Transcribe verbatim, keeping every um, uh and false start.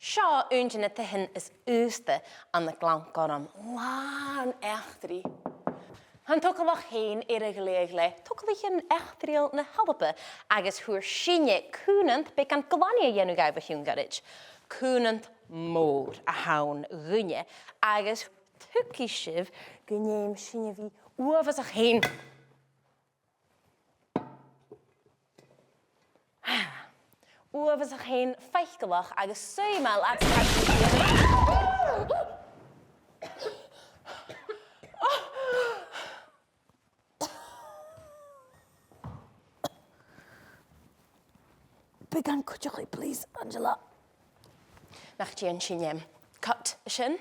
Seo aon de na taighean as aosta ann an Gleann Gorm, làn eachdraidh. Tha an togalach fhèin air a ghlèidheadh le Togalaichean Eachdraidheil na h-Alba agus fhuair sinne cùmhnant beagan glanaidh a dhèanamh dhaibh o chionn ghoirid. Cùmhnant mòr a th' ann dhuinne agus tuigidh sibh gun dèan sinne a bhith uabhasach fhèin uabhasach fhèin faiceallach agus suidheil agus Beagan cuideachaidh, please, Angela. Nach dèan sinn, em, cut an sin?